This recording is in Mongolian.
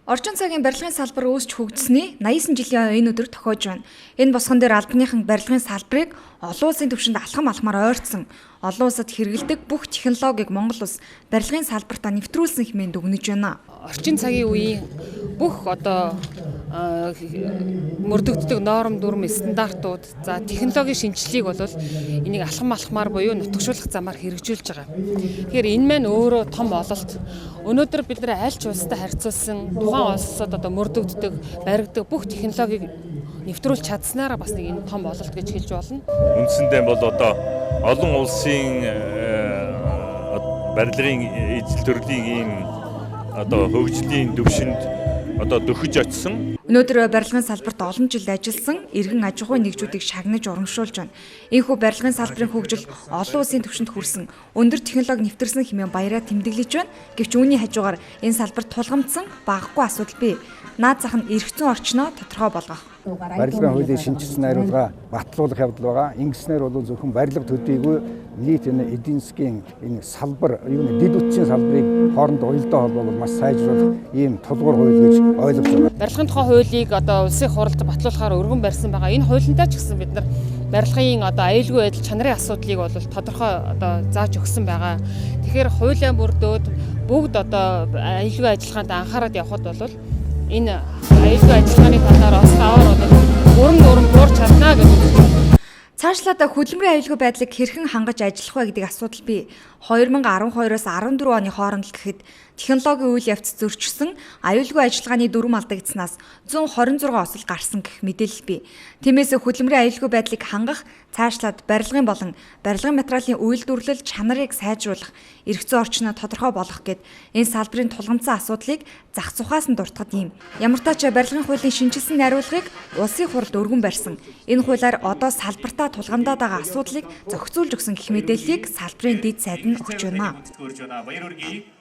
Орчин цагийн барилгын салбар үүсч хөгжсөний 89 жилийн энэ өдөр тохиож байна. Энэ босгон дээр албаныхан барилгын салбарыг олон улсын түвшинд алхам алхмаар ойртсон, олон улсад хэрэглэдэг бүх технологиг Монгол улс барилгын салбартаа нэвтрүүлсэн хэмээн дүгнэж байна. Орчин цагийн үеийн бүх одоо мөрдөгддөг норм, дүрм, стандартууд, за технологийн шинэчлэлийг бол энийг алхам алхмаар буюу нутагшуулах замаар хэрэгжүүлж байгаа. Тэгэхээр энэ маань өөрөө том ололт. Өнөөдөр бид нар аль ч улстай харьцуулсан тухайн улсад одоо мөрдөгддөг, баригддаг бүх технологиг нэвтрүүлж чадсанаараа бас нэг энэ том ололт гэж хэлж болно. Үндсэндээ бол одоо олон улсын барилгын ижил төрлийн ийм одоо хөгжлийн төвшөнд одоо дөхөж очсон. Өнөөдөр барилгын салбарт олон жил ажилласан иргэн аж ахуйн нэгжүүдийг шагнаж урамшуулж байна. Ийнхүү барилгын салбарын хөгжил олон улсын түвшинд хүрсэн, өндөр технологи нэвтэрсэн хэмээн баяраа тэмдэглэж байна. Гэвч үүний хажуугаар энэ салбарт тулгамдсан багагүй асуудал бий. Наад зах нь эрх зүйн орчноо тодорхой болгох. Барилгын хуулийн шинэчилсэн найруулга батлуулах явдал байгаа. Ингэснээр бол зөвхөн барилга төдийгүй нийт энэ эдийн засгийн энэ салбар, юуны дэд үтсийн салбарыг хоорондоо уялдаа холбоо бол маш сайжруулах ийм тулгуур хууль гэж ойлгож байна. Барилгын тухай хуулийг одоо улсын хурлд батлуулахаар өргөн барьсан байгаа. Энэ хуулиндаа ч гэсэн бид нар барилгын одоо аюулгүй байдал чанарын асуудлыг бол тодорхой одоо зааж өгсөн байгаа. Тэгэхээр хуулиа мөрдөөд бүгд одоо аюулгүй ажиллагаанд анхаарал явахад бол энэ аюулгүй ажиллагааны талаар бас даваар бол урам урам буурч чадна гэж үзэж байна. Цаашлаад хөдөлмөрийн аюулгүй байдлыг хэрхэн хангаж ажиллах вэ гэдэг асуудал бий. 2012-оос 14 оны хооронд л гэхэд технологийн үйл явц зөрчсөн аюулгүй ажиллагааны дүрэм алдагдсанаас 126 осол гарсан гэх мэдээлэл бий. Тиймээс хөдөлмөрийн аюулгүй байдлыг хангах, цаашлаад барилгын болон барилгын материалын үйлдвэрлэл чанарыг сайжруулах, эрх зүйн орчноо тодорхой болгох гээд энэ салбарын тулгамдсан асуудлыг зах зухаас нь дуртахад юм. Ямар ч барилгын хуулийн шинэчилсэн найруулгыг улсын хурлд өргөн барьсан. Энэ хуулиар одоо салбартаа тулгамдаад байгаа асуудлыг зохицуулж өгсөн гэх мэдээллийг салбарын дэд сайд нь өгч байна. Баяр хүргэе.